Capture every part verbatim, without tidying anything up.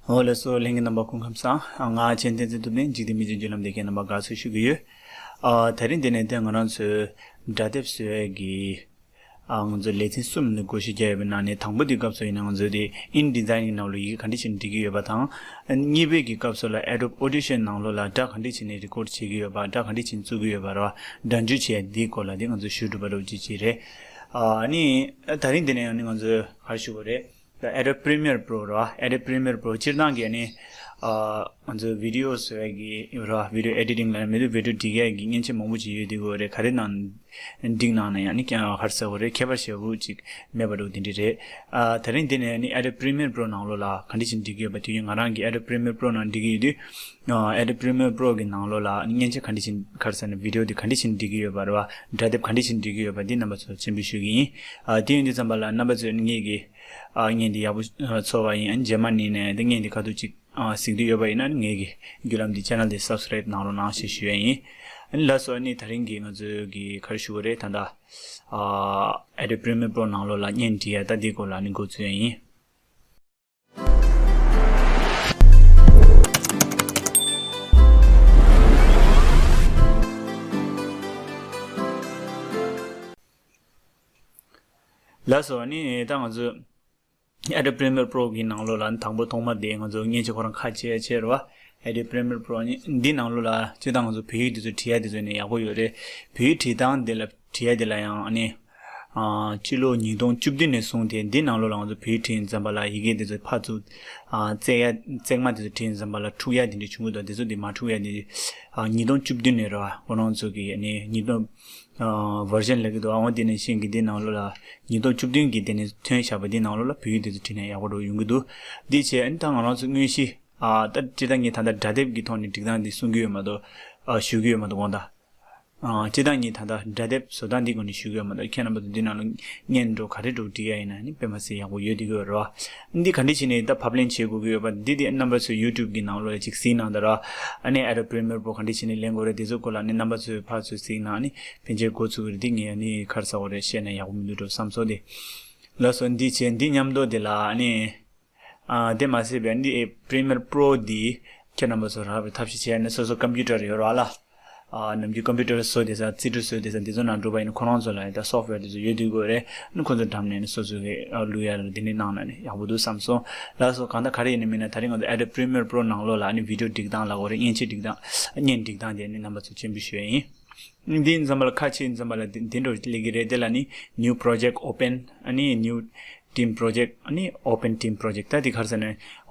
འོ་ལགས་སོ། ལྷན་རྒྱས་རྣམ་པ་སྐུ་ཁམས་བཟང་། ང་ཆེན་བསྟན་འཛིན་ཐུབ་བསྟན། འཇིག་རྟེན་མི་ཚེའི་བརྒྱུད་ལམ་དེ་གའི་རྣམ་པ་དགའ་བསུ་ཞུ་གི་ཡོད། ཨ། ད་རིང་འདི་ནས་ཏེ་ང་རང་ཚོའི་སྒྲ་དེབ་བཟོ་ཡས་ཀྱི་ཨ། ང་ཚོ་ལེ་ཚན་གསུམ་ནས་བགོ་བཤའ་བརྒྱབ་ཡོད་པའི་ནང་ནས་དང་པོ་དེའི་སྐབས་སུ་ཡིན་ན་ང་ཚོ་དེ་InDesign་གི་ནང་ལ་ཡི་གེ་ག་འདྲ་བྱས་ནས་འབྲི་གི་ཡོད་པ་དང་། གཉིས་པའི་གི་སྐབས་སུ་ལ་Adobe Audition ནང་ལོགས་ལ་སྒྲ་ག་འདྲ་བྱས་ནས་རི་ཀོཌ་བྱེད་ཀྱི་ཡོད་པ། སྒྲ་ག་འདྲ་བྱས་ནས་བཙུགས་ཀྱི་ཡོད་པ་ར། སྒྲ་འཇུག་བྱེད་ཡས་འདིའི་སྐོར་ལ་དེ་ང་ཚོ་ཞུ་གྲུབ་པ་རོགས་ཅིག་ཅིག་རེད། ཨ་ནི་ད་རིང་འདི་ནས་ཡང་ནི་ང་ཚོས་ག་རེ་ཞུ་དགོས་རེད། ད་Adobe Premiere Pro ར། Adobe Premiere Pro སྤྱིར་བཏང་གི་ནི་ཨ། ང་ཚོའི་video བཟོ་ཡས་ཀྱི་ར། video editing ལ་མི་འདུག video སྒྲིག་ཡས་ཀྱི་མཉེན་ཆས་མང་པོ་ཅིག་ཡོད་དེ་གོ་རེད། ག་རེ་ནང་འགྲིག་ནང་ན་ཡང་ནི་ཀྱང་ཧར་ཟེར་བ་རེད། ཁྱད་པར་ཞེ་པོ་ཅིག་མེད་པ་འདྲ་བོ་དེ་འདྲ་རེད། ཨ། ད་རིང་འདི་ནས་ནི་Adobe Premiere Pro ནང་ལོགས་ལ་ག་འདྲ་ཞིག་འགྲིག་གི་ཡོད་པ། དུས་རྒྱུན་ང་རང་གི་Adobe Premiere Pro ནང་འགྲིག་གི་ཡོད་དུས། ཨ། Adobe Premiere Pro གི་ནང་ལོགས་ལ་ནི་མཉེན་ཆས་ག་འདྲ་ཞིག་ཧར་ཟེར་ན་video འདི་ག་འདྲ་ཞིག་འགྲིག་གི་ཡོད་པ་རེད་བ། སྒྲ་དེབ་ག་འདྲ་ཞིག་འགྲིག་གི་ཡོད་པ་འདི་རྣམ་པ་ཚོར་སྤྱན་འབུལ་ཞུ་གི་ཡིན། ཨ། དེ་ཡིན་དུས་ཙམ་པ་ལ་རྣམ་པ་ཚོས་ངེད་ཀྱི་ཨ། བརྙན་འདི་ཡག་པོ་ཚོར་བ་ཡིན། ཨ་ནི་རྗེས་མ་ནས་ནས་འདི་བརྙན་འདི་ཁ་ཐུག་ཅིག་ཨ། གཟིགས་འདོད་ཡོད་པ་ཡིན་ན་ངེད་ཀྱི་བརྒྱུད་ལམ་འདི་channel འདི་subscribe གནང་རོགས་གནང་ཞེས་ཞུ་ཡ་ཡིན། ཨ་ནི་ལགས་སོ། ཨ་ནི་ད་རིང་གི་ང་ཚོའི་གི་ག་རེ་ཞུ་དགོས་རེད། ད་ལྟ་ཨ། Adobe Premiere Pro ནང་ལོགས་ལ་བརྙན་འབྲི་ཡ་ད་འདི་སྐོར་ལ་ཨ་ནི་འགོ་འཛུགས་ཡ་ཡིན། ལགས་སོ། ཨ་ནི་ད་ང་ཚོ་Adobe Premiere Pro གི་ནང་ལོགས་ལ་དང་པོ་ཐོག་མ་དེ་ང་ཚོ་མཉེན་ཆས་ཁོ་རང་ཁ་ཕྱེ་ཕྱེ་རེད་བ། Adobe Premiere Pro ནི་འདི་ནང་ལོགས་ལ་སྤྱིར་བཏང་ང་ཚོ་བོད་ཡིག་དེ་ཚོ་བྲིས་ཡ་དེ་ཚོ་ནི་ཡག་པོ་ཡོད་རེད། བོད་ཡིག་བྲིས་སྟངས་དེ་ལ་བྲིས་ཡ་དེ་ལ་ཡང་ཨ་ནི་ཨ། སྤྱི་ལོ་ཉིས་སྟོང་བཅུ་བདུན་ནས་བཟུང་སྟེ་འདི་ནང་ལོགས་ལ་ང་ཚོ་བོད་ཡིག་བྲིས་ཙམ་པ་ལ་ཡི་གེ་དེ་ཚོ་ཕར་ཚུར་ཨ། བརྩེགས་ཡ་བརྩེགས་མ་དེ་ཚོ་བྲིས་ཙམ་པ་ལ་འཁྲུག་ཡ་དེ་འདྲ་བྱུང་གི་འདུག་དེ་ཚོ་དེ་མ་འཁྲུག་ཡ་དེ་ཨ། ཉིས་སྟོང་བཅུ་བདུན་ནས་རེད་བ། ཁོ་རང་ཚོ་གི་ཨ་ནི་ཉིས་སྟོང་ཨ། version ལབ་ཀྱི་འདུག་ཨ། འོ་དེ་ནང་བཞིན་གྱི་འདི་ནང་ལོགས་ལ་ཉིས་སྟོང་བཅུ་བདུན་གྱི་དེ་ནས་ཐོན་བཞག་པ་འདི་ནང་ལོགས་ལ་བོད་ཡིག་དེ་ཚོ་བྲིས་ན་ཡག་པོ་འདྲ་ཡོང་གི་འདུག་འདི་བྱས་ཨ་ནི་ད་ང་རང་ཚོ་དངོས་གཞི་ཨ། ད་སྤྱིར་བཏང་ངས་ད་ལྟ་སྒྲ་དེབ་ཀྱི་ཐོག་ནས་སྒྲིག་སྟངས་འདི་གསུང་གི་ཡོད་མ་གཏོགས་ཨ། ཞུ་གི་ཡོད་མ་གཏོགས་དགོངས་དག་ཨ། སྤྱིར་བཏང་ངས་ད་ལྟ་སྒྲ་དེབ་བཟོ་སྟངས་འདི་སྒོ་ནས་ཞུ་གི་ཡོད་མ་གཏོགས་ཁྱེད་རྣམ་པ་ཚོ་འདི་ནང་ལ་བརྙན་འདྲ་ག་རེ་འདྲ་སྒྲིག་ཡ་ཡིན་ན་ནི་དཔེ་མ་སྲིད་ཡག་པོ་ཡོད་བསྡད་ཀྱི་ཡོད་རེད་བ། འདི་ག་འདྲ་བྱས་ནས་ད་ཕབ་ལེན་བྱེད་དགོས་ཀྱི་ཡོད་པ་འདི་དེ་རྣམ་པ་ཚོས་YouTube གི་ནང་ལོགས་ལ་ཅིག་གཟིགས་གནང་དང་ར། ཨ་ནི་Adobe Premiere Pro ག་འདྲ་བྱས་ནས་ལེན་དགོས་རེད་དེ་ཚོ་སྐོར་ལ་ཨ་ནི་རྣམ་པ་ཚོས་ཕར་ཚུར་གཟིགས་གནང་ཨ་ནི་ཕན་ཆད་འགོ་ཚུགས་ཀྱི་རེད། འདི་ངས་ཨ་ནི་ག་རེ་ཟེར་དགོས་རེད་བཤད་ན་ཡག་པོ་མི་འདུག་འགྲོ་བསམ་སོང་སྟེ། ལགས་སོ། འདི་བྱས་འདི་མཉམ་དུ་དེ་ལ་ཨ་ནི། ཨ། དེ་མ་ཟད་པའི་འདི་Premiere Pro འདི་ཁྱེད་རྣམ་པ་ཚོ་རག་པའི་ཐབས་ཤེས་བྱས་ནས་སོ་སོ་ཀམ་པུ་ཊར་ཡོད་རེད་བ་ལ། ཨ། ནམ་རྒྱུན་ཀམ་པུ་ཊར་བཟོ་བསྡད་ས་རྩིས་སྤྲོད་བཟོ་བསྡད་ས་འདི་ཚོ་ནང་འགྲོ་བ་ཡིན་ན་ཁོ་རང་ཚོ་ལ་ཡང་ད་སོཕ་ཝེར་འདི་ཚོ་ཡོད་བསྡད་དགོས་རེད། ཨ་ནི་ཁོ་ཚོ་འགྲམ་ནས་ནི་སོ་སོ་གི་ཨ་བླུག་ཡ་ལ་འདི་འདྲ་གནང་ན་ནི་ཡག་པོ་འདུག་བསམ་སོང་། ལགས་སོ། གང་ལྟར་ག་རེ་ཡིན་ནའི་མིན་ན་ད་རིང་ང་ཚོ་Adobe Premiere Pro ནང་ལོགས་ལ་ཨ་ནི་བི་ཌི་ཡོ་སྒྲིག་སྟངས་ལབ་དགོས་རེད། མཉེན་ཆས་སྒྲིག་སྟངས་བརྙན་སྒྲིག་སྟངས་དེ་ནི་རྣམ་པ་ཚོ་སྤྱན་འབུལ་ཞུ་ཡ་ཡིན། འདི་ཡིན་ཙམ་པ་ལ་ཁ་ཕྱེ་ཡིན་ཙམ་པ་ལ་འདི་འདི་འདྲ་སླེབས་ཀྱི་རེད། དེ་ལ་ནི་New Project Open ཨ་ནི་New Team Project ཨ་ནི་Open Team Project ད་འདི་ག་རེ་ཟེར་ན་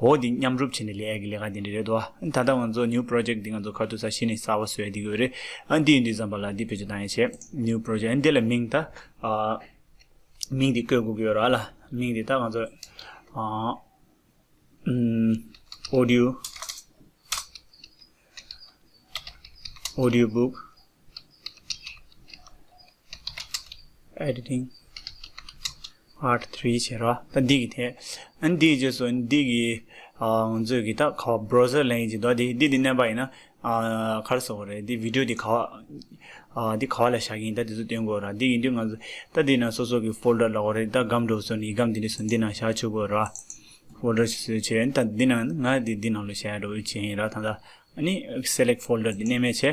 འོ་འདི་མཉམ་རུབ་བྱས་ནས་ལས་ཡག་གི་ལས་ཀ་འདི་འདྲ་རེད་དོ། ད་ལྟ་ང་ཚོ་New Project འདི་ང་ཚོ་ཁ་ཐུག་ས་གཞི་ནས་གསར་པ་བཟོ་ཡ་འདི་གི་རེད། ཨ་འདི་ཡིན་དུས་ཙམ་པ་ལ་འདི་བེད་སྤྱོད་བཏང་ཡ་བྱས་New Project ཨ་འདི་ལ་མིང་ད་ཨ་མིང་འདི་བཀོད་དགོས་ཀྱི་ཡོད་རེད་ལ། མིང་འདི་ད་ང་ཚོ་ཨ། ཨམ། audio audiobook editing part three བྱས་ར། ད་འདི་གི་ཐད་ཨ་འདི་རྗེས་སུ་འདི་གི་ཨ་ང་ཚོས་གི་ད་ག་བ་browser ལེན་གྱི་འདུག་འདི་འདི་འདི་མནན་པ་ཡིན་ན་ཨ་ག་རེ་ཟེར་དགོས་རེད། འདི་video འདི་ག་བ་ཨ་འདི་ག་བ་ལ་བཞག་གི་ཡིན་ད་འདི་ཚོ་སྟོན་དགོས་ར། འདི་ཡིན་དུས་ང་ཚོ་ད་འདི་ན་སོ་སོ་གི་folder ལབ་དགོས་རེད། ད་སྒམ་འགྲོ་སོང་ནི་སྒམ་འདི་འདྲ་སོང་འདི་ན་བཞག་ཆོག་གོ་ར། folder བཟོས་བྱས་ད་འདི་ན་ང་འདི་འདི་ནང་ལ་བཞག་འགྲོ་བྱས་ཡིན་ར། ད་ད་ཨ་ནི་select folder འདི་མནན་མེད་བྱས་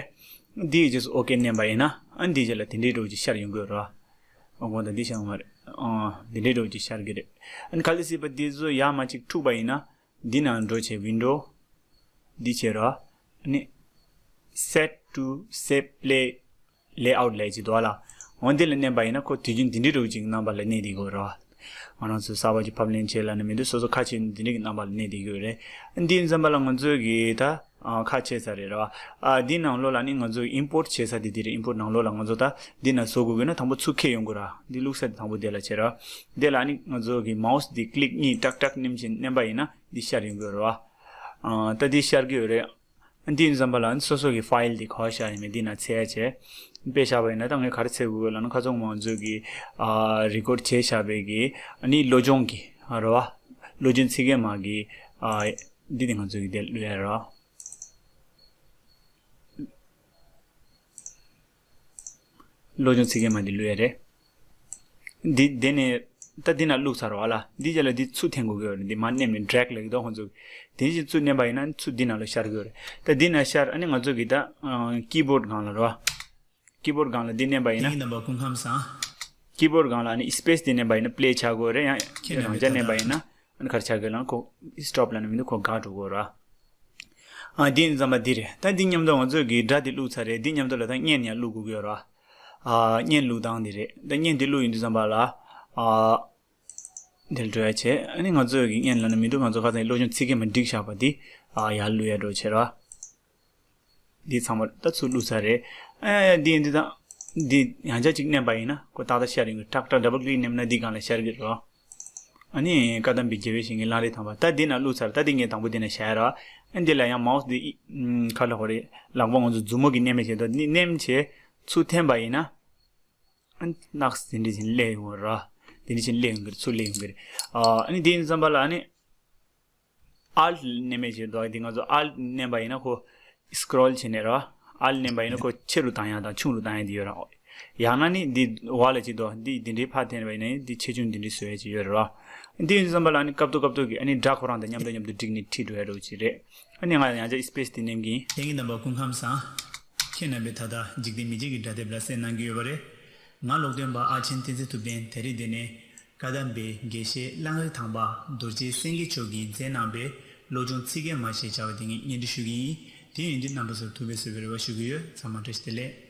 འདི་རྗེས་སུ་OK མནན་པ་ཡིན་ན་ཨ་འདི་རྗེས་ལ་དེ་འདྲའི་འགྲོ་ཅིག་ཤར་ཡོང་གི་ར། ཨ་གོང་ད་འདི་བཞག་མ་རེད། ཨ་འདི་འདྲའི་འགྲོ་ཅིག་ཤར་གི་རེད། ཨ་ནི་གལ་སྲིད་པ་འདི་ཚོ་ཡར་མར་ཅིག་འཁྲུག་པ་ཡིན་ན་འདི་ནང་འགྲོ་བྱས་window འདི་བྱས་ར། ཨ་ནི་set to save play layout ལས་ཅིག་འདུག་ལ། འོ་འདི་ལ་མནན་པ་ཡིན་ན་ཁོ་དུས་རྒྱུན་འདི་འདྲའི་རུ་ཅིག་རྣམ་པ་ལ་གནས་བསྡད་ཀྱི་ཡོད་རེད་བ། ང་རང་ཚོ་གསར་པ་ཅིག་ཕབ་ལེན་བྱས་ལབ་ནས་མི་འདུག་སོ་སོ་ཁ་ཕྱེ་འདི་འདྲའི་གི་རྣམ་པ་ལ་གནས་བསྡད་ཀྱི་ཡོད་རེད། འདི་ཡིན་ཙམ་པ་ལ་ང་ཚོས་གི་ད་ཨ་ཁ་ཕྱེ་ཚར་རེད་ར། ཨ་འདི་ནང་ལོགས་ལ་ནི་ང་ཚོས་import བྱེད་ས་དེ་འདི་རེད། import ནང་ལོགས་ལ་ང་ཚོ་ད་འདི་ན་བཟོ་དགོས་ཀྱི་ན་དང་པོ་ཚུར་འཁྱེར་ཡོང་དགོས་ར། འདི་བླུགས་ས་དེ་དང་པོ་དེ་ལ་བྱེད་ར། དེ་ལ་ནི་ང་ཚོ་གི་mouse འདི་click གཉིས་ཏག་ཏག་མནན་བྱས་མནན་པ་ཡིན་ན་འདི་ཤར་ཡོང་གི་ཡོད་རེད་བ། ཨ་ད་འདི་ཤར་གི་ཡོད་རེད། འདི་ཡིན་ཙམ་པ་ལ་སོ་སོ་གི་ཕའིལ་འདི་ག་བ་བཞག་ཡིན་མིན་འདི་ན་འཚོལ་ཡ་བྱས། དཔེ་བཞག་པ་ཡིན་ན་ད་ངས་ག་རེ་འཚོལ་དགོས་ལབ་ན་ཁ་སང་ང་ཚོས་གི་ཨ་རི་ཀོཌ་བྱས་བཞག་པའི་གི་ཨ་ནི་བློ་སྦྱོང་གི་ཨ་རེད་བ། བློ་སྦྱོང་ཚིག་རྒྱན་མ་གི་ཨ་འདི་དེ་ང་ཚོས་གི་དེ་བླུག་ཡ་རེད་བ། བློ་སྦྱོང་ཚིག་རྒྱན་མ་འདི་བླུག་ཡ་རེད། འདི་དེ་ནས་ ད་འདི་ན་བླུགས་ཚར་བ་ལ། འདི་རྗེས་ལ་འདི་ཚུར་འཐེན་དགོས་ཀྱི་ཡོད་རེད། འདི་མར་མནན་ནས་ཌེ་རེག་ལབ་ཀྱི་འདུག་ཁོང་ཚོ། དེ་བཞིན་ཚུར་མནན་པ་ཡིན་ན་ཚུར་འདི་ནང་ལ་ཤར་གྱི་ཡོད་རེད། ད་འདི་ན་ཤར། ཨ་ནི་ང་ཚོ་གི་ད་ཀི་བོར་ཌི་སྒང་ལ་རེད་བ། ཀི་བོར་ཌི་སྒང་ལ་འདི་མནན་པ་ཡིན་ན། ཀི་བོར་ཌི་སྒང་ལ་ཨ་ནི་སི་པེ་སི་འདི་མནན་པ་ཡིན་ན་པི་ལེ་ཆགས་དགོས་རེད། ཡང་རང་འཇགས་མནན་པ་ཡིན་ན་ཨ་ནི་ག་རེ་ཆགས་ཀྱི་ལབ་ན་ཁོ་སི་ཊོབ་ལབ་ན་མི་འདུག་ཁོ་འགག་འགྲོ་གི་ཡོད་རེད། ཨ་འདི་ཡིན་ཙམ་པ་འདི་རེད། ད་འདི་མཉམ་དུ་ང་ཚོ་གི་སྒྲ་འདི་བླུགས་ཚར་རེད། འདི་མཉམ་དུ་ལ་ད་བརྙན་ཡང་བླུགས་དགོས་ཀྱི་ཡོད་རེད་བ། ཨ་བརྙན་བླུགས་སྟངས་འདི་རེད། ད་བརྙན་འདི་བླུགས་ཡོང་དུས་ཙམ་པ་ལ་ཨ་འདིར་འགྲོ་ཡ་བྱས། ཨ་ནི་ང་ཚོ་གི་བརྙན་ལབ་ན་མི་འདུག་ང་ཚོ་ཁ་སང་གི་བློ་སྦྱོང་ཚིག་བརྒྱད་མ་བསྒྲིགས་བཞག་པ་འདི་ཨ་ཡར་བླུགས་ཡ་འགྲོ་བྱས་རེད་བ། འདི་ཚང་མ་ད་ཚུར་བླུགས་ཚར་རེད། ཨ་འདི་འདི་དང་འདི་ཡང་བསྐྱར་གཅིག་མནན་པ་ཡིན་ན་ཁོ་ཏག་ཏག་ཤར་ཡོང་གི། ཏག་ཏག་ཌབ་བལ་ཀི་ལིག་མནན་ན་འདི་སྒང་ལ་ཤར་གི་རེད། ཨ་ནི་བཀའ་གདམས་པའི་དགེ་བའི་བཤེས་གཉེན་གླང་རི་ཐང་པ། ད་འདི་ན་བླུགས་ཚར། ད་འདི་ངས་དང་པོ་འདི་ན་བཞག་ཡ་རེད། ཨ་འདི་ལ་ཡང་མའོ་སི་འདི་ཨི་ཁ་ལ་ཧོ་རེད། ལག་པ་ང་ཚོ་མཛུབ་མོ་གི་མནན་མ་བྱེད་དོ། འདི་མནན་བྱས་ཚུར་འཐེན་པ་ཡིན་ན། ཨ་ནི་ནགས་དེ་འདྲ་བཞིན་སླེབས་ཡོང་བ་རེད། དེ་འདྲ་བཞིན་སླེབས་ཡོང་གི་རེད། ཚུར་སླེབས་ཡོང་གི་རེད། ཨ་ཨ་ནི་དེ་ཡིན་ཙམ་པ་ལ་ཨ་ནི་ཨལ་ཊི་མནན་མ་བྱེད་དོ། འདི་ང་ཚོ་ཨལ་ཊི་མནན་པ་ཡིན་ན་ཁོ་སི་ཀྲོལ་བྱས་ནས་རེད་བ། ཨལ་ཊི་མནན་པ་ཡིན་ན་ཁོ་ཕྱི་རུ་བཏང་ཡ་དང་ཆུང་རུ་བཏང་ཡ་དེ་ཡོད་རེད། ཡང་ན་ནི་འདི་འོག་ལ་བྱེད་དོ། འདི་འདི་འདྲའི་ཕར་འཐེན་པ་ཡིན་ན་འདི་ཆེ་ཆུང་འདི་འདྲའི་བཟོ་ཡ་ཅིག་ཡོད་རེད་བ། འདི་ཡིན་ཙམ་པ་ལ་ཨ་ནི་སྐབས་ཐོག་སྐབས་ཐོག་གི་ཨ་ནི་སྒྲ་ཁོ་རང་དང་མཉམ་དུ་མཉམ་དུ་བསྒྲིགས་ནས་ཁྲིད་འགྲོ་ཡ་འདྲ་བོ་ཅིག་རེད། ཨ་ནི་ང་ཡང་བསྐྱར་སི་པེ་སི་དེ་མནན་གྱི་ཡིན། ལྷན་རྒྱས་རྣམ་པ་སྐུ་ཁམས་བཟང་། ཁྱེད་རྣམ་པས་ད་ལྟ་འཇིག་རྟེན་མི་མཇེད་ཀྱི་སྒྲ་དེབ་ལ་གསན་གནང་གི་ཡོད་པ་རེད། ང་ཀློག་འདོན་པ་ཨ་ཆེན་བསྟན་འཛིན་ཐུབ་བསྟན་དེ་རིང་འདི་ནས་བཀའ་གདམས་པའི་དགེ་བཤེས་གླང་རི་ཐང་པ་རྡོ་རྗེ་སེང་གེ་མཆོག་གིས་མཛད་གནང་བའི་བློ་སྦྱོང་ཚིག་བརྒྱད་མ་ཞེས་བྱ་བ་དེ་ངས་སྙན་སྒྲོན་ཞུ་གི་ཡིན། དེ་ཡིན་དུས་རྣམ་པ་ཚོར་ཐུགས་ཕན་གསོས་པའི་རེ་བ་ཞུ་གི་ཡོད། ཚང་མ་བཀྲ་ཤིས་བདེ་ལེགས།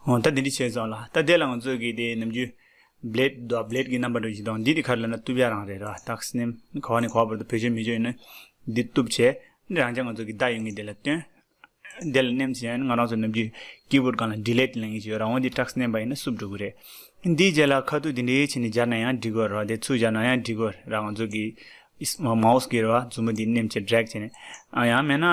འོ་ད་འདི་འདྲ་བྱས་ཙང་ལ། ད་དེ་ལ་ང་ཚོས་ཀྱི་དེ་ནམ་རྒྱུན་བི་ལེ་ཌི་དང་བི་ལེ་ཌི་གི་རྣམ་པ་འདྲ་ཞིག་དང་། འདི་དེ་ག་རེ་ལབ་ན་གཏུབ་ཡ་རང་རེད་ར། ཏག་སི་ནེམ་ག་བ་ནས་ག་བ་བར་དུ་བེད་སྤྱོད་མི་བྱེད་ཡིན་ན་འདི་གཏུབ་བྱས། འདི་རང་ཅག་ང་ཚོ་གི་བརྡ་ཡོད་མཁན་དེ་ལ་སྟོན། དེ་ལ་མནན་བྱས་ན་ང་རང་ཚོ་ནམ་རྒྱུན་ཀི་བོར་ཌི་སྒང་ལ་ཌི་ལེ་ཊི་ལབ་མཁན་ཅིག་ཡོད་ར། འོ་འདི་ཏག་སི་མནན་པ་ཡིན་ན་བསུབ་འགྲོ་གི་རེད། འདིའི་རྗེས་ལ་ཁ་ཐུག་འདི་འདྲའི་བྱས་ནས་སྦྱར་ན་ཡང་འགྲིག་གི་རེད། དེ་ཚུར་སྦྱར་ན་ཡང་འགྲིག་གི་རེད། ང་ཚོ་གི་མའོ་སི་གི་རེད་བ། མཛུབ་མོ་འདི་མནན་བྱས་ཌི་རེག་བྱས་ནས། ཨ་ཡང་མེད་ན་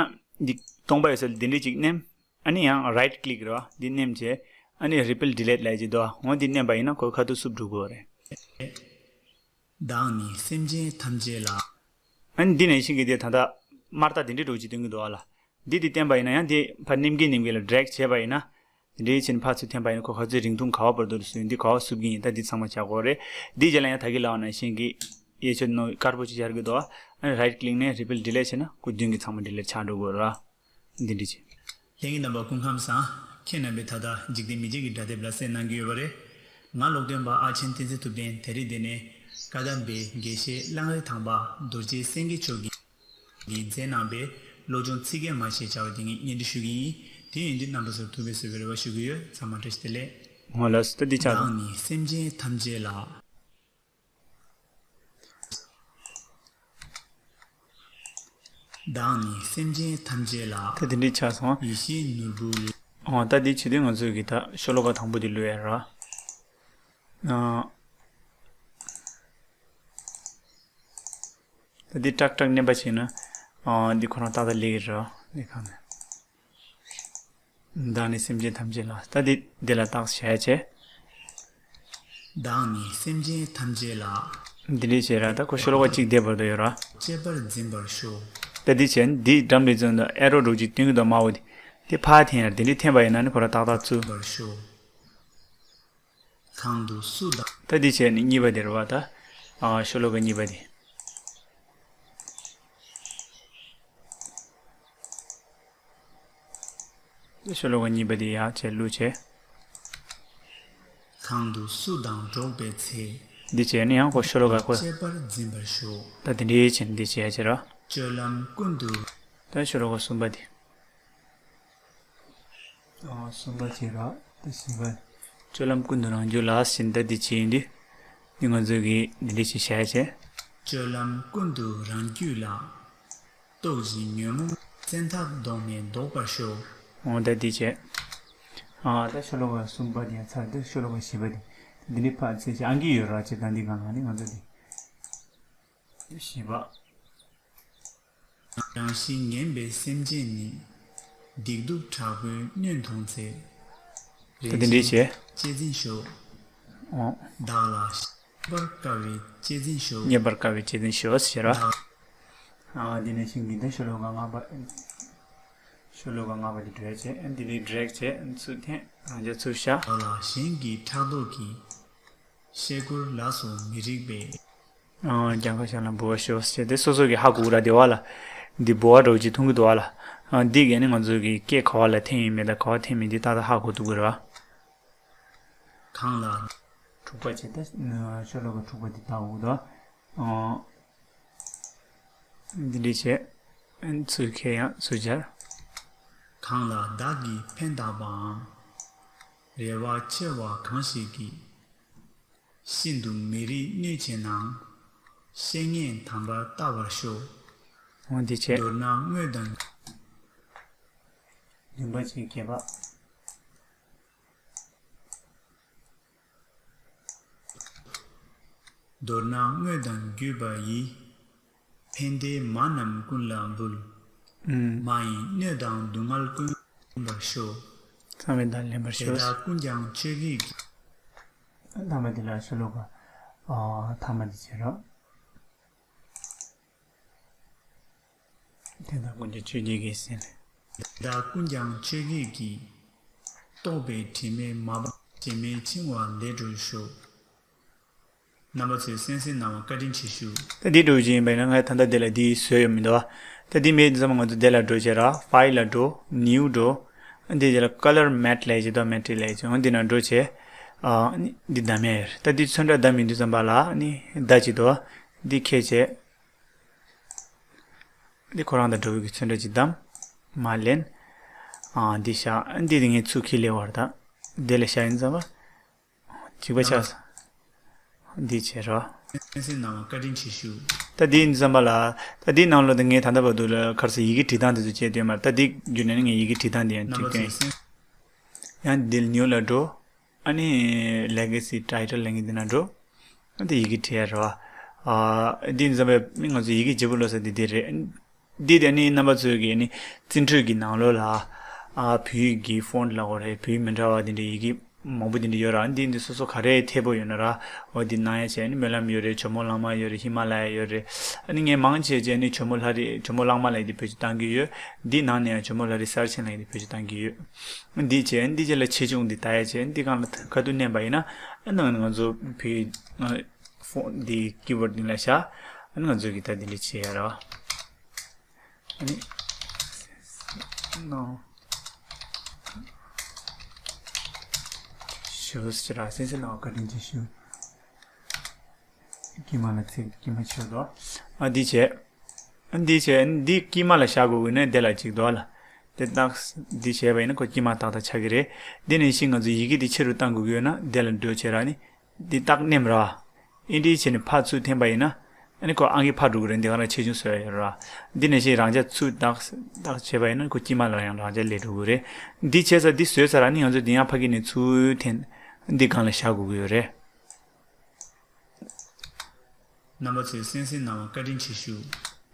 འདི་སྟོང་པ་ཡོད་ས་ལ་འདི་འདྲའི་ཅིག་མནན། ཨ་ནི་ཡང་རའིཊ་ཀི་ལིག་རེད་བ། འདི་མནན་བྱས། ཨ་ནི་རི་པིལ་ཌི་ལེ་ཊི་ལབ་ཀྱི་འདུག་འོ་འདི་མནན་པ་ཡིན་ན་ཁོ་ཁ་ཐུག་བསུབ་འགྲོ་གི་རེད། བདག་ནི་སེམས་ཅན་ཐམས་ཅད་ལ། ཨ་ནི་འདི་ནས་ཤིང་གི་དེ་ད་ལྟ་དམར་རྟགས་དེ་འདྲའི་འདྲ་བོ་ཅིག་སྟོན་གྱི་འདུག་ཨ་ལ། འདི་དེ་བསྟན་པ་ཡིན་ན་ཡང་དེ་ཕར་མནན་གྱིན་མནན་གྱིན་ལ་ཌི་རེག་བྱས་པ་ཡིན་ན། དེ་འདྲའི་ཕྱིན་ཕར་ཚུར་འཐེན་པ་ཡིན་ན་ཁོ་ག་ཚོད་རིང་ཐུང་ག་བ་བར་དུ་སོང་། འདི་ག་བ་བསུབ་ཀྱི་ཡིན། ད་འདི་ཚང་མ་བྱ་དགོས་རེད། འདི་རྗེས་ལ་ཡང་ད་གིན་ལབ་པ་ནང་བཞིན་གྱི་གཡས་ཕྱོགས་ནང་དཀར་པོ་ཅིག་ཤར་གྱི་འདུག་ཨ་ནི་རའིཊ་ཀི་ལིག་ནས་རི་པིལ་ཌི་ལེ་ཊི་བྱས་ན་ཁོ་མདུན་གྱི་ཚང་མ་ཌི་ལེ་ཊི་ཆགས་འགྲོ་དགོས་རེད། འདི་འདྲ་བྱས། ལྷན་རྒྱས་རྣམ་པ་སྐུ་ཁམས་བཟང་། ཁྱེད་རྣམ་པས་ད་ལྟ་འཇིག་རྟེན་མི་མཇེད་ཀྱི་སྒྲ་དེབ་ལ་གསན་གནང་གི་ཡོད་པ་རེད། ང་ཀློག་འདོན་པ་ཨ་ཆེན་བསྟན་འཛིན་ཐུབ་བསྟན་དེ་རིང་འདི་ནས་བཀའ་གདམས་པའི་དགེ་བཤེས་གླང་རི་ཐང་པ་རྡོ་རྗེ་སེང་གེ་མཆོག་གིས་མཛད་གནང་བའི་བློ་སྦྱོང་ཚིག་བརྒྱད་མ་ཞེས་བྱ་བ་དེ་ངས་སྙན་སྒྲོན་ཞུ་གི་ཡིན། དེ་ཡིན་དུས་རྣམ་པ་ཚོར་ཐུགས་ཕན་གསོས་པའི་རེ་བ་ཞུ་གི་ཡོད། ཚང་མ་བཀྲ་ཤིས་བདེ་ལེགས། འོ་ལགས་སོ། ད་འདི་ཆགས་སོང་། བདག་ནི་སེམས་ཅན་ཐམས་ཅད་ལ། བདག་ནི་སེམས་ཅན་ཐམས་ཅད་ལ། ད་དེ་འདྲའི་ཆགས་སོང་། ཡེ་ཤེས་ནོར་བུ་ལས། འོ་ད་འདི་བྱེད་དུས་ང་ཚོས་ཀྱི་ད་ཤོ་ལོ་ཀ་དང་པོ་འདི་བླུག་ཡ་ར། ཨ། ད་འདི་ཏག་ཏག་མནན་པ་བྱས་ན། ཨ། འདི་ཁོ་རང་ཏག་ཏག་སླེབས་ཀྱི་རེད། འདི་གང་ནས། བདག་ནི་སེམས་ཅན་ཐམས་ཅད་ལ། ད་འདི་འདི་ལ་རྟགས་བྱས་བྱས། བདག་ནི་སེམས་ཅན་ཐམས་ཅད་ལ། འདི་འདྲའི་བྱས་ར། ད་ཁོ་ཤོ་ལོ་ཀ་གཅིག་བསྡད་བར་དུ་ཡོད་ར། གཅེས་པར་འཛིན་པར་ཤོག་ད་འདི་བྱས་འདི་འགྲམ་རེ་ཚོན་དུ་ཨེ་རོ་འདྲ་བོ་ཅིག་སྟོན་གྱི་འདུག་དམར་པོ་འདི། འདི་ཕར་འཐེན་ཡ་ར། འདི་འདྲའི་འཐེན་པ་ཡིན་ན་ནི་ཁོ་ར་ཏག་ཏག་ཚུར། པར་ཤོག་གང་དུ་སུ་དང་། ད་འདི་བྱས་ནི་གཉིས་པ་འདི་རེད་བ་ད། ཨ། ཤོ་ལོ་ཀ་གཉིས་པ་འདི། ཤོ་ལོ་ཀ་གཉིས་པ་འདི་ཡར་བྱས་བླུགས་བྱས། གང་དུ་སུ་དང་འགྲོགས་པའི་ཚེ། འདི་བྱས་ནི་ཡང་ཁོ་ཤོ་ལོ་ཀ་ཁོ། གཅེས་པར་འཛིན་པར་ཤོག་ད་འདི་འདྲའི་བྱས་ནི་འདི་བྱས་བྱས་ར། སྤྱོད་ལམ་ཀུན་ཏུ། ད་ཤོ་ལོ་ཀ་གསུམ་པ་འདི། ཨ། གསུམ་པ་བྱས་ར། ད་བཞི་པ། སྤྱོད་ལམ་ཀུན་ཏུ་རང་རྒྱུད་ལ་ཟེར་ད་འདི་བྱས་ཡིན་དུས། འདི་ང་ཚོས་ཀྱི་འདི་འདྲ་ཞིག་བྱས་བྱས། སྤྱོད་ལམ་ཀུན་ཏུ་རང་རྒྱུད་ལ། རྟོག་བཞིན་ཉོན་མོངས་བཙན་ཐབས་གདོང་ནས་བཟློག་པར་ཤོག་འོ་ད་འདི་བྱས། ཨ། ད་ཤོ་ལོ་ཀ་གསུམ་པ་འདི་ཡང་ཚར། ད་ཤོ་ལོ་ཀ་བཞི་པ་འདི། འདི་འདྲའི་ཕར་ཚུར་བྱས་ཨང་ཀི་ཡོད་ར་བྱས། ད་འདི་གང་གང་ནི་ང་ཚོ་འདི། བཞི་པ། རང་བཞིན་ངན་པའི་སེམས་ཅན་ནི། སྡིག་སྡུག་དྲག་པོའི་གནོན་མཐོང་ཚེ། ད་འདི་འདྲའི་བྱས། རེ་ཞིག་གཅེས་འཛིན་ཤོག་འོ། བདག་ལ་རྙེད་པར་དཀའ་བའི་གཅེས་འཛིན་ཤོག་རྙེད་པར་དཀའ་བའི་གཅེས་འཛིན་ཤོག་ཟེར་ར། བདག་ཨ། འདི་ནས་ཤིང་གི་འདི་ཤོ་ལོ་ཀ་ལྔ་པ། ཤོ་ལོ་ཀ་ལྔ་པ་འདི་འགྲོ་བྱས། འདི་ནས་ཌི་རེག་བྱས་ཚུར་འཐེན། རང་ཅག་ཚུར་བཞག་བདག་ལ་གཞན་གྱི་ཕྲག་དོག་གིས། ཤེལ་སྒོར་ལ་སོགས་མི་རིགས་པས། ཨང་། གྱང་ཁ་ཤང་ལ་འབུ་བ་ཤོག་ཅེས་དེ་སོ་སོ་གི་ཧ་གོ་གི་ར་དེ་བ་ལ། འདི་འབུ་བ་འདྲ་བོ་ཅིག་མཐོང་གི་འདུག་བ་ལ། ཨང་། འདི་གས་ནི་ང་ཚོ་གི་སྐད་ག་བ་ལ་འཐེན་ཡིན་མེད་དང་ག་བ་འཐེན་མིན་འདི་ཏག་ཏག་ཧ་གོ་ཐུབ་གི་ར། གང་ལ། དྲུག་པ་བྱས་ཏེ་ཤོ་ལོ་ཀ་དྲུག་པ་འདི་ལྟ་འོ་དོ། ཨང་། འདི་འདྲ་བྱས། ཚུར་ཁྱེར་ཡང་ཚུར་སྦྱར། གང་ལ་བདག་གིས་ཕན་བཏགས་པའམ། རེ་བ་ཆེ་བ་གང་ཞིག་གིས། ཤིན་ཏུ་མི་རིགས་གནོད་བྱེད་ན། བཤེས་གཉེན་དམ་པར་བལྟ་བར་ཤོག་འོ་འདི་བྱས། མདོར་ན་དངོས་དང་། བདུན་པ་བྱས་བརྒྱད་པ། མདོར་ན་དངོས་དང་བརྒྱུད་པ་ཡིས། ཕན་བདེའི་མ་རྣམས་ཀུན་ལ་འབུལ། ཨུམ། མ་ཡིན་གནོད་དང་སྡུག་བསྔལ་ཀུན་ལེན་པར་ཤོག་ཚང་མས་ད་ལེན་པར་དེ་ཤོག་དག་ཀུན་ཀྱང་ཆོས་ཀྱི། ཐ་མ་དེ་ལ་ཤོ་ལོ་ཀ་ཨ་ཐ་མ་དེ་བྱེད་རོགས། དེ་དག་ཀུན་ཀྱང་ཆོས་ཀྱི་གེགས་ཟེར་ནས། དེ་དག་ཀུན་ཀྱང་ཆོས་ཀྱི་གེགས། རྟོག་པའི་དྲི་མས་མ་སྦགས་ཞེན་མེད་འཆིང་བ་ལས་གྲོལ་ཤོག་རྣམ་པ་ཚོས་གསན་གཟིགས་གནང་བར་བཀའ་དྲིན་ཆེ་ཞུ། ད་འདི་འགྲོ་བཞིན་པས་ན་ང་ད་ལྟ་འདི་ལ་འདི་བཟོས་ཡོད་མི་འདུག་ད་འདི་མེད་ཙམ་ང་ཚོ་འདི་ལ་འགྲོ་བྱས་ར། ཕའིལ་ལ་འགྲོ། ནིའུ་འགྲོ། འདི་རྗེས་ལ་ཀ་ལར་མེཊ་ལས་བྱེད་དོ། མེ་ཊི་རིག་ལས་བྱེད། འོ་འདི་ན་འགྲོ་བྱས། ཨ་ནི་འདི་ད་མེད་ཡོད། ད་འདི་ཚོན་ཁྲ་ད་མི་འདུག་ཙམ་པ་ལ་ཨ་ནི་ད་བྱེད་དོ། འདི་ཁྱེད་བྱས། འདི་ཁོ་རང་དང་འགྲོ་བའི་གི་ཚོན་ཁྲ་ཅིག་བདམས། མ་ལེན། ཨ་འདི་བཞག་འདི་དེ་ངས་ཚུར་ཁྱེར་ལེ་བར་དང་། འདི་ལ་བཞག་ཡིན་ཙམ་པ། གཅིག་པ་ཆགས། འདི་བྱེད་རོགས། གསན་གཟིགས་གནང་བར་བཀའ་དྲིན་ཆེ་ཞུ། ད་འདི་ཡིན་ཙམ་པ་ལ། ད་འདི་ནང་ལོགས་དེ་ངས་ད་ལྟ་བར་དུ་ལ་ག་རེ་ཟེར་ཡི་གེ་བྲིས་སྟངས་དེ་ཚོ་བྱས་དུས་མར་ད་འདི་བརྒྱུད་ནས་ངས་ཡི་གེ་བྲིས་སྟངས་དེ་ཡང་བྲིས་རྣམ་པ་ཚོས་གསན། ཡང་འདི་ནིའུ་ལ་འགྲོ། ཨ་ནི་ལེ་ག་སི་ཊའི་ཊལ་ལབ་མཁན་འདི་ན་འགྲོ། ཨ་འདི་ཡི་གེ་བྲིས་ཡ་རེད་བ། ཨ་འདི་འཛམ་བུའི་མི་ང་ཚོ་ཡི་གེ་བརྗེ་པོ་ལོ་ས་འདི་འདི་རེད། འདི་དེ་ནི་རྣམ་པ་ཚོའི་གི་ནི་བརྩི་འཕྲུལ་གྱི་ནང་ལོགས་ལ། ཨ་བོད་ཡིག་གི་ཕོན་ལབ་དགོས་རེད། བོད་ཡིག་མི་འདྲ་བ་འདི་འདྲའི་ཡི་གེ་མང་པོ་འདི་འདྲ་ཡོད་ར། འདི་འདི་སོ་སོ་ག་རེ་འཐད་པོ་ཡོད་ན་ར། འོ་འདི་ནང་ཡ་བྱས་ནི་སྨོན་ལམ་ཡོད་རེད། ཇོ་མོ་གླང་མ་ཡོད་རེད། ཧི་མ་ལ་ཡ་ཡོད་རེད། ཨ་ནི་ངས་མང་ཆེ་བྱས་ནི་ཇོ་མོ་ལྷ་རི་ཇོ་མོ་གླང་མ་ལབ་ཡ་འདི་བེད་སྤྱོད་བཏང་གི་ཡོད། འདི་ནང་ནས་ཡང་ཇོ་མོ་ལྷ་རི་གསར་ཆེན་ལབ་ཡ་འདི་བེད་སྤྱོད་བཏང་གི་ཡོད། འདི་བྱས། འདི་རྗེས་ལ་ཆེ་ཆུང་འདི་ལྟ་ཡ་བྱས། འདི་སྒང་ལ་ཁ་ཐུག་མནན་པ་ཡིན་ན། ཨ་ནང་ང་ཚོ་བོད་ཡིག་ཕོན་འདི་ཀི་བོར་ཌ་འདི་ལ་བཞག་ཨ་ནི་ང་ཚོ་གི་ད་འདི་འདྲ་བྱེད་ཡ་ར་བ། ཨ་ནི་ནོ། ཞུ་ཟེར་ར། གསན་གཟིགས་གནང་བར་བཀའ་དྲིན་ཆེ་ཞུ། དཀྱིལ་མ་ལ་ཚིག་དཀྱིལ་མ་ཆོད་དོ། ཨ་འདི་བྱས། ཨ་འདི་བྱས། འདི་དཀྱིལ་མ་ལ་བཞག་དགོས་ཀྱི་ན་དེ་ལ་གཅིག་དོ་ལ། དེ་རྟགས་འདི་བྱས་པ་ཡིན་ན་ཁོ་དཀྱིལ་མ་ཏག་ཏག་ཆགས་ཀྱི་རེད། འདི་ནང་བཞིན་ང་ཚོ་ཡི་གེ་འདི་ཆེ་རུ་བཏང་དགོས་ཀྱི་ཡོད་ན་དེ་ལ་འགྲོ་བྱས་ར་ནི། འདི་ཏག་མནན་ར། ཨེ་འདྲ་བྱས་ནས་ཕར་ཚུར་འཐེན་པ་ཡིན་ན། ཨ་ནི་ཁོ་ཨང་ཀི་ཕར་འགྲོ་གི་རེད། འདི་ག་རང་ཆེ་ཆུང་བཟོ་ཡ་ཡོད་ར། འདི་ནང་བཞིན་རང་འཇགས་ཚུར་ཏག་ཏག་བྱས་པ་ཡིན་ན་ཁོ་དཀྱིལ་མ་ལ་ཡང་རང་འཇགས་སླེབས་འགྲོ་གི་རེད། འདི་བྱས་ཚར། འདི་བཟོས་ཚར། ཨ་ནི་ང་ཚོ་འདི་ཡང་ཕ་གི་ནས་ཚུར་འཐེན། འདི་སྒང་ལ་བཞག་དགོས་ཀྱི་ཡོད་རེད། རྣམ་པ་ཚོས་གསན་གཟིགས་གནང་བར་བཀའ་དྲིན་ཆེ་ཞུ།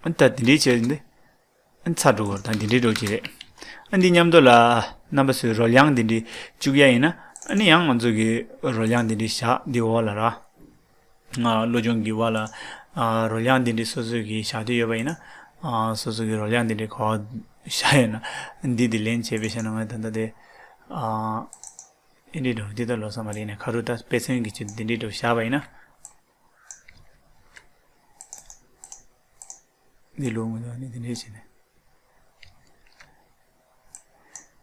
ཨ་ད་འདི་འདྲའི་བྱས་འདི། ཨ་ཚར་འགྲོ་གི་རེད། ད་འདི་འདྲའི་འགྲོ་གི་རེད། ཨ་འདི་མཉམ་དུ་ལ་རྣམ་པ་ཚོས་རོལ་དབྱངས་འདི་འདྲའི་བཅུག་ཡ་ཡིན་ན། ཨ་ནི་ཡང་ང་ཚོ་གི་རོལ་དབྱངས་འདི་འདྲའི་བཞག་འདི་འོག་ལ་ར། ང་བློ་སྦྱོང་གི་བ་ལ། ཨ་རོལ་དབྱངས་འདི་འདྲའི་སོ་སོ་གི་བཞག་འདོད་ཡོད་པ་ཡིན་ན། ཨ་སོ་སོ་གི་རོལ་དབྱངས་འདི་འདྲའི་གོ་བཞག་ཡོད་ན། འདི་འདི་ལེན་བྱས་པའི་ཤ་ན་ང་ད་ལྟ་དེ། ཨ་ཨེ་འདྲའི་འགྲོ་འདི་ལྟ་ལོ་ས་མ་རེད་ནས་ཁ་རུ་ད་དཔེ་མཚོན་གྱི་ཆེད་འདི་འདྲའི་འགྲོ་བཞག་པ་ཡིན་ན། འདི་ལོ་ངོ་ནས་འདི་འདྲས་བྱས་ནས།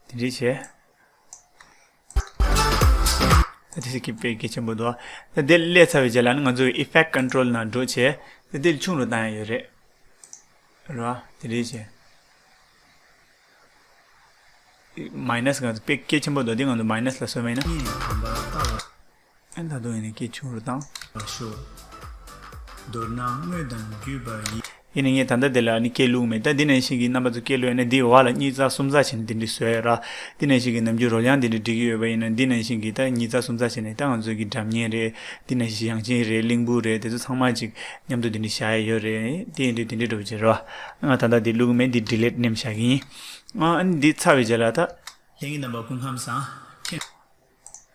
འདི་འདྲས་བྱས། ད་དེ་སྲིད་ཀྱི་དཔེ་གལ་ཆེན་པོ་འདུག་ད་དེ་སླེབས་ཚར་བའི་རྗེས་ལ་ནི་ང་ཚོ་ཨི་ཕེག་ཊི་ཀོན་ཊོལ་ནང་འགྲོ་བྱས། ད་དེ་ཆུང་རུ་བཏང་ཡ་ཡོད་རེད། རེད་བ། དེ་འདྲས་བྱས། མའི་ནས་ང་ཚོ་དཔེ་གལ་ཆེན་པོ་འདུག་དེ་ང་ཚོ་མའི་ནས་ལ་བཟོས་མ་ཡིན་ན། ཨེ་ད་དུང་ཡིན་ནའི་སྐད་ཆུང་རུ་བཏང་། མདོར་ན་དངོས་དང་བརྒྱུད་པ་ཡིས། ཡིན་ནའི་ངས་ད་ལྟ་དེ་ལ་ནི་སྐད་བླུགས་མེད། ད་འདི་ནང་བཞིན་གྱི་རྣམ་པ་ཚོ་སྐད་བླུགས་ཡ་ནི་འདི་བ་ལ་གཉིས་ཚར་གསུམ་ཚར་བྱས་ནས་འདི་འདྲ་བཟོས་ཡ་ར། འདི་ནང་བཞིན་གྱི་ནམ་རྒྱུན་རོལ་དབྱངས་འདི་འདྲ་སྒྲིག་གི་ཡོད་པ་ཡིན་ན། འདི་ནང་བཞིན་གྱི་ད་གཉིས་ཚར་གསུམ་ཚར་བྱས་ནས་ད་ང་ཚོ་གི་སྒྲ་སྙན་རེད། འདི་ནང་བཞིན་དབྱངས་ཅན་རེད། གླིང་བུ་རེད། དེ་ཚོ་ཚང་མ་ཅིག་མཉམ་དུ་འདི་འདྲ་བཞག་ཡ་ཡོད་རེད། དེ་ཡིན་དུས་འདི་འདྲ་འགྲོ་བྱེད་ར། ང་ད་ལྟ་འདི་བླུགས་མེད། འདི་ཌི་ལིཊ་ནེམ་བཞག་གི་ཡིན། ཨ་ནི་འདི་ཚར་བའི་རྗེས་ལ་ད། ལྷན་རྒྱས་རྣམ་པ་སྐུ་ཁམས་བཟང་།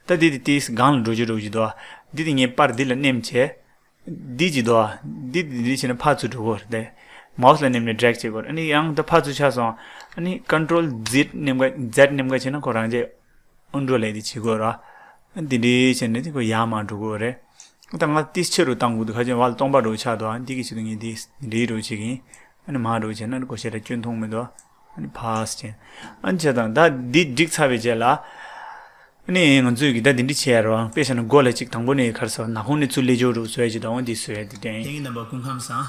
ད་འདི་དེ་དེའི་སྒང་ལ་འགྲོ་རྒྱུ་འགྲོ་རྒྱུ་འདུག་འདི་དེ་ངས་པར་འདི་ལ་ནེམ་བྱས། འདི་ཅི་འདུག་འདི་དེ་འདི་བྱས་ན་ཕར་ཚུར་འགྲོ་གི་རེད། མའོ་སི་ལ་ནེམ་ནས་ཌི་རེག་བྱེད་དགོས་རེད། ཨ་ནི་ཡང་ད་ཕར་ཚུར་ཆགས་སོང་། ཨ་ནི་ཀོན་ཊོལ་ཛེཌ་ནེམ་ག་ཛེཌ་ནེམ་ག་བྱས་ན་ཁོ་རང་རྗེས་ཨོན་ཌྲོ་ལས་དེ་བྱེད་དགོས་ར། འདི་འདྲའི་བྱས་ནས་དེ་ཁོ་ཡར་མར་འགྲོ་གི་རེད། ད་ང་ཏིས་ཆེ་རུ་བཏང་དགོས་འདུག་ཁ་ཅན་བལ་སྟོང་པ་འགྲོ་ཆགས་འདུག་འདི་གི་ཆེད་དུ་ངས་འདི་འདྲའི་རུ་བྱེད་ཀྱིན། ཨ་ནི་མ་རུ་བྱས་ན་ནི་གོ་ཤེས་ར་སྐྱོན་མཐོང་མི་འདུག་ཨ་ནི་ཕ་སི་བྱས། ཨ་ནི་བྱས་དང་ད་འདི་འགྲིག་ཚར་བའི་རྗེས་ལ། ཨ་ནི་ང་ཚོས་ཀྱི་ད་འདི་འདྲི་བྱས་ཡ་རོ། དཔེ་བཞག་ན་མགོ་ལ་གཅིག་དང་པོ་ནས་གར་སོ་ན་ཁོང་ནས་ཚུར་ལས་སྦྱོར་རུ་བཟོས་ཡ་ཅིག་དང་འོ་འདི་བཟོས་ཡ་འདི་དྲན། ལྷན་རྒྱས་རྣམ་པ་སྐུ་ཁམས་བཟང་།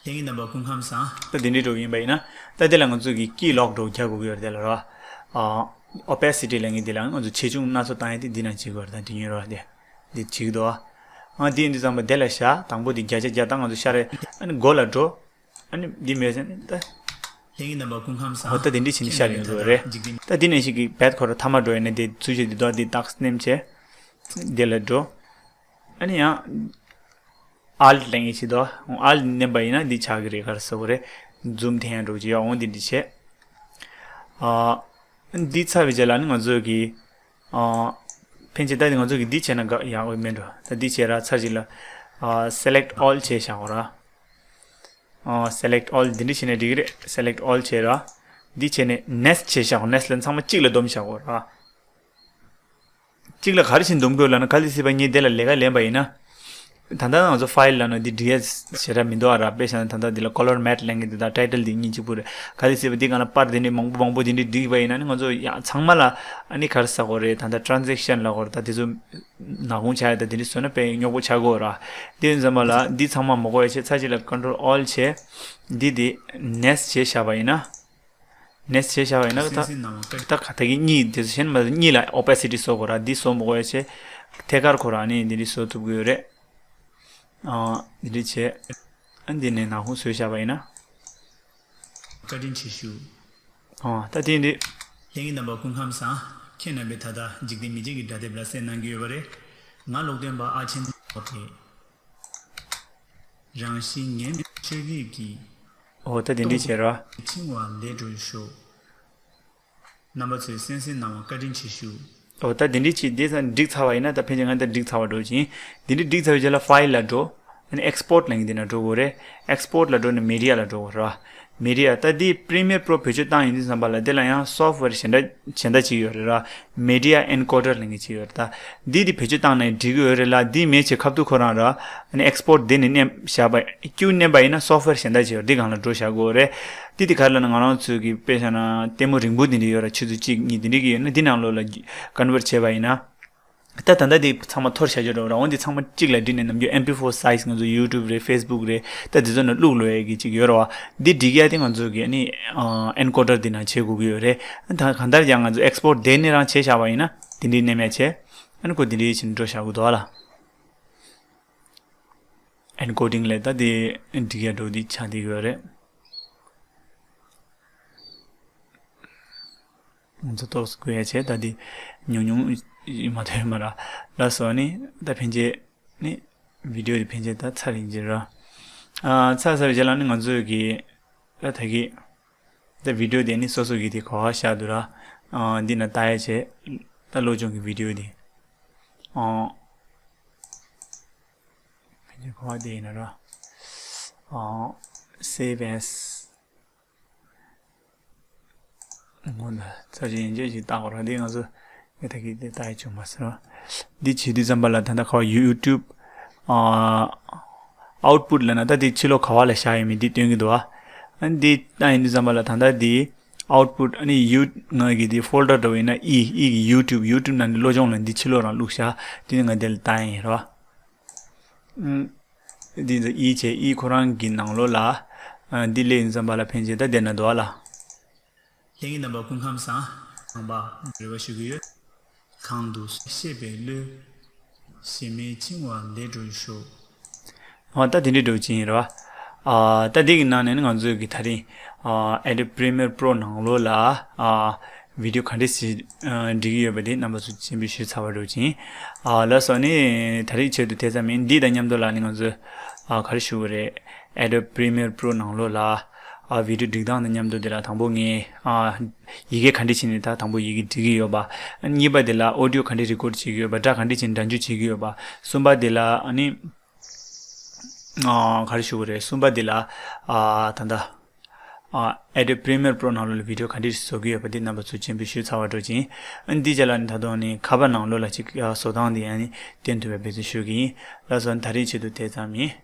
ལྷན་རྒྱས་རྣམ་པ་སྐུ་ཁམས་བཟང་། ད་འདི་འདྲའི་འགྲོ་ཡིན་པ་ཡིན་ན། ད་དེ་ལ་ང་ཚོས་ཀྱི་ཀི་ལོག་འགྲོ་རྒྱག་དགོས་ཀྱི་ཡོད་རེད་དེ་ལ་རོ། ཨོ་པེ་སི་ཊི་ལབ་མཁན་དེ་ལ་ང་ཚོ་ཆེ་ཆུང་སྣ་ཚོགས་བཏང་ཡ་དེ་འདི་ན་བྱེད་དགོས་རེད། ད་འདི་ཉོས་རོ་དེ། འདི་བྱེད་ཀྱི་འདུག་ཨ་འདི་འདི་ཙམ་པ་དེ་ལ་བཞག་དང་པོ་འདི་བརྒྱ་ཆ་བརྒྱ་བཏང་ང་ཚོ་ཤར་རེད། ཨ་ནི་མགོ་ལ་འགྲོ། ཨ་ནི་འདི་མེད་ཟེར་ནས་ད། ལྷན་རྒྱས་རྣམ་པ་སྐུ་ཁམས་བཟང་། འོ་ད་དེ་འདྲི་བྱས་ནས་ཤར་ཡོང་དགོས་རེད། ད་འདི་ནས་ཞིག་གི་བེད་ཁོ་ར་ཐ་མ་འགྲོ་ཡོད་ནས་དེ་ཚུལ་བྱེད་དེ་དོ་དེ་རྟགས་ནེམ་བྱས། དེ་ལ་འགྲོ། ཨ་ནི་ཡང་། ཨལ་ཊི་ལེང་ཡིན་ཞིག་དོ། ཨལ་ཊི་ནེམ་པ་ཡིན་ན་འདི་ཆགས་ཀྱི་རེད་ག་རེ་ཟེར་དགོས་རེད། ཛུམ་ཐེན་ཡང་འགྲོ་གི་ཡོད་འོང་འདི་འདྲི་བྱས། ཨ། འདི་ཚར་བའི་རྗེས་ལ་ནི་ང་ཚོས་ཀྱི། ཨ། ཕན་ཆད་ད་ང་ཚོས་ཀྱི་འདི་བྱས་ན་དགའ་ཡག་འོས་མེད་འགྲོ། ད་འདི་བྱས་ར་ཚར་ཞིག་ལ། ཨ། སེ་ལེག་ཊི་ཨོལ་བྱས་བཞག་གོ་ར། ཨ། སེ་ལེག་ཊི་ཨོལ་འདི་འདྲ་བྱས་ནས་འགྲིག་གི་རེད། སེ་ལེག་ཊི་ཨོལ་བྱས་ར། འདི་བྱས་ནས་ནེསི་ཊི་བྱས་བཞག་གོ་ནེསི་ཊི་ལ་ཚང་མ་གཅིག་ལ་བསྡོམས་བཞག་གོ་ར། གཅིག་ལ་ག་རེ་བྱས་འདུམ་དགོས་ལབ་ན་གལ་སྲིད་པ་ངས་དེ་ལ་ལས་ཀ་ལེན་པ་ཡིན་ན། ད་ལྟ་ང་ཚོ་ཕའིལ་ལབ་ན་འདི་འབྲི་ཡ་ཞེ་དྲག་མི་འདུག་ཨ་ར། དཔེ་བཞག་ན་ད་ལྟ་འདི་ལ་ཀོ་ལར་མེཊ་ལབ་མཁན་འདི་དང་ཊའི་ཊལ་འདི་གཉིས་གཅིག་པུ་རེད། གལ་སྲིད་པ་འདི་གང་ལ་པར་འདི་འདྲ་མང་པོ་མང་པོ་འདི་འདྲ་བསྒྲིགས་པ་ཡིན་ན་ནི་ང་ཚོ་ཡང་ཚང་མ་ལ་ཨ་ནི་ག་རེ་ཟེར་དགོས་རེད། ད་ལྟ་ཊ་རན་ཟེག་ཤན་ལབ་དགོས་རེད། ད་འདི་ཚོ་ནག་ཁུང་ཆགས་ཡ་ད་འདི་འདྲ་བཟོས་ན་དཔེ་རྙོག་པོ་ཆགས་དགོས་ར། དེ་ཡིན་ཙམ་པ་ལ་འདི་ཚང་མ་མ་དགོས་ཡ་བྱས་ཚར་གཅིག་ལ་ཀོན་ཊོལ་ཨོལ་བྱས། འདི་འདི་ནེསི་ཊི་བྱས་བཞག་པ་ཡིན་ན། ནེསི་ཊི་བྱས་བཞག་པ་ཡིན་ན་ད། ད་ག་ད་གི་གཉིས་དེ་ཚོ་གཞན་མ་གཉིས་ལ་ཨོ་པེ་སི་ཊི་བཟོ་དགོས་ར། འདི་བཟོ་མ་དགོས་ཡ་བྱས། ཐད་ཀར་ཁོ་རང་ནི་འདི་འདྲ་བཟོ་ཐུབ་ཀྱི་ཡོད་རེད། ཨ། འདི་འདྲ་བྱས། ཨ་འདི་ནས་ནག་ཁུང་བཟོས་བཞག་པ་ཡིན་ན། བཀའ་དྲིན་ཆེ་ཞུ། ཨ་ད་དེ་འདི། ལྷན་རྒྱས་རྣམ་པ་སྐུ་ཁམས་བཟང་། ཁྱེད་རྣམ་པས་ད་ལྟ་འཇིག་རྟེན་མི་ཆོས་ཀྱི་སྒྲ་དེབ་ལ་གསན་གནང་གི་ཡོད་པ་རེད། ང་ཀློག་འདོན་པ་ཨ་ཆེན་ཐོག་རེད། རང་བཞིན་ངན་པའི་ཆོས་བརྒྱད་ཀྱིས། ཨོ་ད་དེ་འདྲ་བྱས་ར། འཆིང་བ་ལས་གྲོལ་ཤོག་རྣམ་པ་ཚོས་གསན་གཟིགས་གནང་བར་བཀའ་དྲིན་ཆེ་ཞུ། ཨོ་ད་དེ་འདྲ་བྱས་དེ་ས་འགྲིག་ཚར་བ་ཡིན་ན་ད་ཕན་ཆད་ང་ད་འགྲིག་ཚར་བ་འགྲོ་ཅིང་། དེ་འདྲ་འགྲིག་ཚར་བའི་རྗེས་ལ་ཕའིལ་ལ་འགྲོ། ཨ་ནི་ཨེགསི་པོརཊ་ལབ་མཁན་དེ་ན་འགྲོ་དགོས་རེད། ཨེགསི་པོརཊ་ལ་འགྲོ་ནས་མི་ཌི་ཡ་ལ་འགྲོ་དགོས་ར། མི་ཌི་ཡ་ད་འདི་པི་རི་མི་ཡར་པོ་རོ་བེད་སྤྱོད་བཏང་ཡོང་དུས་ཙམ་པ་ལ་དེ་ལ་ཡང་སོབ་ཝེར་གཞན་དག་གཞན་དག་ཅིག་ཡོད་རེད་ར། མི་ཌི་ཡ་ཨེན་ཀོ་ཌར་ལབ་མཁན་ཅིག་ཡོད་རེད་ད། འདི་འདི་བེད་སྤྱོད་བཏང་ནས་འགྲིག་གི་ཡོད་རེད་ལ། འདི་མེད་ཆེད་ཁ་ཐུག་ཁོ་རང་ར། ཨ་ནི་ཨེགསི་པོརཊ་དེ་ནས་མནན་བཞག་པ་ཀྱུ་མནན་པ་ཡིན་ན་སོབ་ཝེར་གཞན་དག་ཅིག་ཡོད་རེད། འདི་སྒང་ལ་འགྲོ་བཞག་དགོས་རེད། འདི་འདི་ག་རེ་ལབ་ན་ང་རང་ཚོའི་གི་དཔེ་བཞག་ན་ལྟད་མོ་རིང་པོ་འདི་འདྲ་ཡོད་ར། ཆུ་ཚོད་གཅིག་གཉིས་འདི་འདྲ་གི་ཡོད་ན་འདི་ནང་ལོགས་ལ་ཀོན་ཝེརཊ་བྱས་པ་ཡིན་ན། ད་ད་ལྟ་དེ་ཚང་མ་འཐོར་བཞག་ཆོག་འགྲོ་ར། འོན་ཏེ་ཚང་མ་གཅིག་ལ་བསྒྲིལ་ནས་ནམ་རྒྱུན་ཨེམ་པི་ཕོར་སའིཛ་ང་ཚོ་ཡུ་ཊུབ་རེད། ཕེ་སི་བུག་རེད། ད་དེ་ཚོ་ནང་བླུག་ལོས་ཡ་གི་ཅིག་ཡོད་ར་བ། འདི་སྒྲིག་ཡ་དེ་ང་ཚོ་གི་ཨ་ནི་ཨེན་ཀོ་ཌར་དེ་ནང་བྱེད་དགོས་ཀྱི་ཡོད་རེད། ད་གང་ལྟར་ཀྱང་ང་ཚོ་ཨེགསི་པོརཊ་དེ་ནས་རང་བྱས་བཞག་པ་ཡིན་ན་དེ་འདྲའི་མནན་ཡ་བྱས། ཨ་ནི་ཁོ་དེ་འདྲའི་བྱས་ནས་འགྲོ་བཞག་དགོས་འདུག་ཨ་ལ། ཨེན་ཀོ་ཌིང་ལས་ད་དེ་སྒྲིག་ཡ་འགྲོ་དེ་ཆགས་བསྡད་ཡོད་རེད། ང་ཚོ་ཏོག་ཙམ་སྒུག་ཡ་བྱས། ད་འདི་ཉུང་ཉུང་མ་ཐོན་མ་ར། ལགས་སོ། ནི་ད་ཕན་ཆད་ནི་བི་ཌིའོ་འདི་ཕན་ཆད་ད་ཚར་ཡིན་གྱི་ར། ཨ་ཚར་ཚར་བའི་རྗེས་ལ་ནི་ང་ཚོས་ཀྱི་ད་ད་གི་ད་བི་ཌིའོ་དེ་ནི་སོ་སོ་གི་དེ་ག་བ་བཞག་འདུག་ར། ཨ་འདི་ན་ལྟ་ཡ་བྱས། ད་བློ་སྦྱོང་གི་བི་ཌིའོ་དེ། ཨ་ཕན་ཆད་ག་བ་དེ་ཡིན་ན་ར། ཨ་སེབ་ཨེས། སྔོན་ལ་ཚར་གཅིག་ཡན་ཆད་ཅིག་བལྟ་དགོས་རེད། འདི་ང་ཚོ་ངས་ད་གི་འདི་བལྟ་ཡ་བྱུང་མ་སོང་། འདི་བྱེད་དུས་ཙམ་པ་ལ་ད་ལྟ་ཁ་བ་ཡུ་ཊུབ་ཨ་ཨའུཊ་པུཊ་ལབ་ན་ད་འདི་ཕྱི་ལོགས་ག་བ་ལ་བཞག་ཡོད་མེད་འདི་སྟོན་གྱི་འདུག་ཨ། ཨ་འདི་བལྟ་ཡིན་དུས་ཙམ་པ་ལ་ད་ལྟ་འདི་ཨའུཊ་པུཊ་ཨ་ནི་ཡུ་ང་གི་འདི་ཕོལ་ཌར་འདྲ་བོ་ཡིན་ན་ཨི་ཨི་གི་ཡུ་ཊུབ་ཡུ་ཊུབ་ནང་ནས་བློ་སྦྱོང་ལ་འདི་ཕྱི་ལོགས་རང་བླུགས་བཞག་དེ་ནི་ང་འདི་ལ་བལྟ་ཡིན་རེད་བ། འདི་ཚོ་ཨི་བྱས་ཨི་ཁོ་རང་གི་ནང་ལོགས་ལ། འདི་སླེབས་ཡིན་ཙམ་པ་ལ་ཕན་ཆད་ད་བསྡད་ན་འདུག་ཨ་ལ། ལྷན་རྒྱས་རྣམ་པ་སྐུ་ཁམས་བཟང་། ནང་པ་རེ་བ་ཞུ་གི་ཡོད། གང་དུ་ཤེས་པའི་བློས། ཞེན་མེད་འཆིང་བ་ལས་གྲོལ་ཤོག་ཨ་ད་དེ་འདྲའི་འགྲོ་ཅིག་ཡིན་རེད་བ། ཨ་ད་འདི་གི་ནང་ནས་ནི་ང་ཚོས་ཀྱི་ད་རིང་ཨ་Adobe Premiere Pro ནང་ལོགས་ལ་ཨ་བི་ཌིའོ་ག་འདྲས་ཞིག་ཨ་སྒྲིག་གི་ཡོད་པ་དེ་རྣམ་པ་ཚོ་སྤྱན་འབུལ་ཞུས་ཚར་བ་འགྲོ་ཅིང་། ཨ་ལགས་སོ། ནི་ད་རིང་ཆེད་དུ་དེ་ཙམ་ཡིན། འདི་དང་མཉམ་དུ་ལ་ནི་ང་ཚོས་ཨ་ག་རེ་ཞུ་དགོས་རེད། Adobe Premiere Pro ནང་ལོགས་ལ་ཨ་བི་ཌིའོ་སྒྲིག་སྟངས་དང་མཉམ་དུ་དེ་ལ་དང་པོ་ངས་ཨ་ཡི་གེ་ག་འདྲས་བྱས་ནས་ད་དང་པོ་ཡི་གེ་འབྲི་གི་ཡོད་པ། གཉིས་པ་དེ་ལ་ཨོ་ཌིའོ་ག་འདྲས་རི་ཀོཌ་བྱེད་ཀྱི་ཡོད་པ། སྒྲ་ག་འདྲས་བྱས་ནས་སྒྲ་འཇུག་བྱེད་ཀྱི་ཡོད་པ། གསུམ་པ་དེ་ལ་ཨ་ནི། ཨ་ག་རེ་ཞུ་དགོས་རེད། གསུམ་པ་འདི་ལ་ཨ་ད་ལྟ་ ཨ། Adobe Premiere Pro ནང་ལོགས་ལ་བི་ཌིའོ་ག་འདྲ་བཟོ་གི་ཡོད་པ་འདི་རྣམ་པ་ཚོ་མཉམ་པོ་ཞུས་ཚར་བ་འདྲ་ཅིག་ཡིན། འདི་རྗེས་ལ་ནི་ད་དུང་ནི་ཁ་པར་ནང་ལོགས་ལ་ཅིག་བཟོ་སྟངས་འདི་ཡང་ནི་བསྟན་ཐུབ་པའི་འབད་བརྩོན་ཞུ་གི་ཡིན། ལགས་སོ། ད་རེས་ཆེད་དུ་དེ་ཙམ་ཡིན།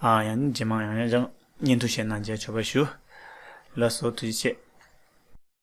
ཨ། ཡང་ནི་རྗེས་མ་ཡང་ཡང་ཡང་བརྙན་ཐུང་བཤད་གནང་རྒྱུ་ཆོག་པ་ཞུ། ལགས་སོ། ཐུགས་རྗེ་ཆེ།